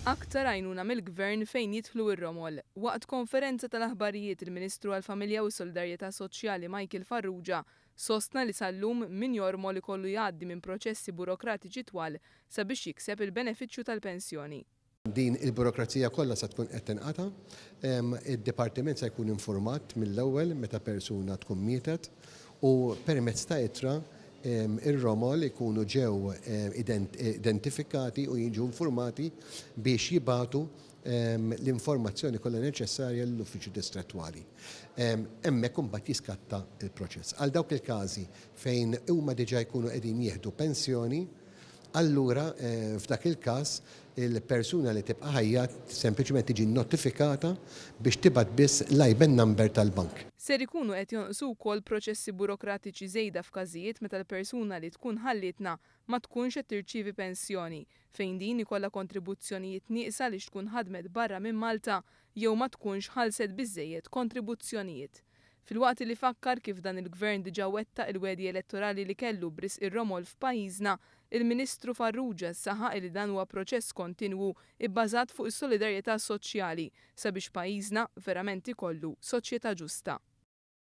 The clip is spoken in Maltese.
Aktar għajnuna mill-Gvern fejn jidħlu r-romol. Waqt konferenza tal-aħbarijiet il-Ministru għall-Familja u s-Solidarjetà Soċjali Michael Farrugia sostna li sal-lum min jormol ikollu jgħaddi minn proċessi burokratiċi twal sabiex jikseb il-benefiċċju tal-pensjoni. Din il-burokrazija kollha se tkun qed tinqata'. Id-dipartiment se jkun infurmat mill-ewwel meta persuna tkun mietet u permezz ta' ittra ir-romol ikunu ġew identifikati u jiġu infurmati biex jibagħtu l-informazzjoni kollha neċessarja lill-uffiċċju distrettwali. Hemmhekk imbagħad jiskatta l-proċess. Għal dawk il-każi fejn huma diġà jkunu qegħdin jieħdu pensjoni, allura f'dak il-każ il-persuna li tibqa' ħajja sempliċement tiġi nnotifikata biex tibgħat biss l-IBAN number tal-bank. Ser ikunu qed jonqsu wkoll proċessi burokratiċi żejda f'każijiet meta l-persuna li tkun ħallietna ma tkunx qed tirċievi pensjoni, fejn din ikollha kontribuzzjonijiet nieqsa għaliex tkun ħadmet barra minn Malta jew ma tkunx ħallset biżżejjed kontribuzzjonijiet. Filwaqt li fakkar kif dan il-Gvern diġà wettaq il-wegħdi elettorali li kellu b'risq ir-romol f'pajjiżna, il-Ministru Farrugia saħaq li dan huwa proċess kontinwu bbażat fuq is-solidarjetà soċjali sabiex pajjiżna verament ikollu soċjetà ġusta.